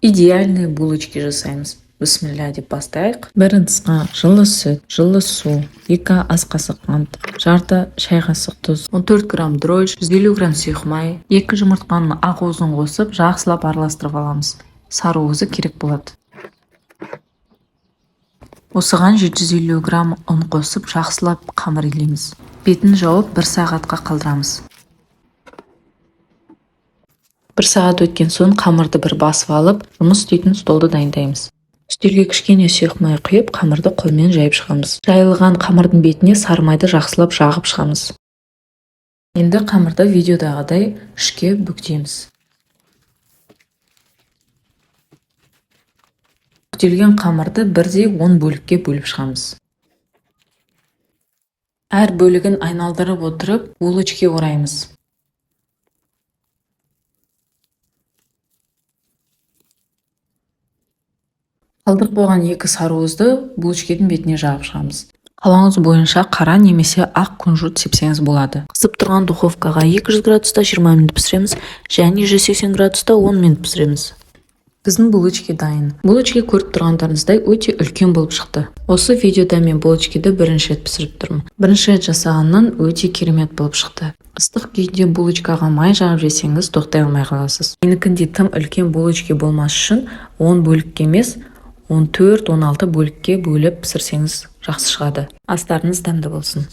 Идеальный булочки жасаймыз. Бісміллә деп бастайық. Бір ыдысқа жылы сүт, жылы су, 2 ас қасық қант, жарты шай қасық тұз, 14 грамм дрожж, 150 грамм сұйық май, 2 жұмыртқаның ақуызын қосып, жақсылап араластырып аламыз. Сары уызы керек болады. Осыған 750 грамм ұн қосып, жақсылап қамыр илейміз. Бетін жауып, 1 сағатқа қалдырамыз. 1 сағат өткен соң қамырды бір басып алып, жұмыс істейтін столды дайындаймыз. Үстелге кішкене сұйық май құйып, қамырды қолмен жайып шығамыз. Жайылған қамырдың бетіне сары майды жақсылап жағып шығамыз. Енді қамырды видеодағыдай үшке бүктейміз. Бүктелген қамырды бірдей 10 бөлікке бөліп шығамыз. Әр бөлігін айналдырып отырып, булочки ораймыз. Қалдырып қойған 2 сары уызды булочкенің бетіне жағып шығамыз. Қалауыңыз бойынша қара немесе ақ кунжут сепсеңіз болады. Қызып тұрған духовкаға 200 градуста 20 минут пісіреміз және 180 градуста 10 минут пісіреміз. Біздің булочки дайын. Булочки көріп тұрғандарыңыздай өте үлкен болып шықты. Осы видеода мен булочкиді бірінші рет пісіріп тұрмын. Бірінші рет жасағаннан өте керемет болып шықты. Ыстық күйінде булочкаға май жағып жесеңіз, тоқтай алмай қаласыз. Менікіндей тым үлкен булочки болмас үшін 10 бөлікке емес, 14-16 бөлікке бөліп пісірсеңіз жақсы шығады. Астарыңыз дәмді болсын.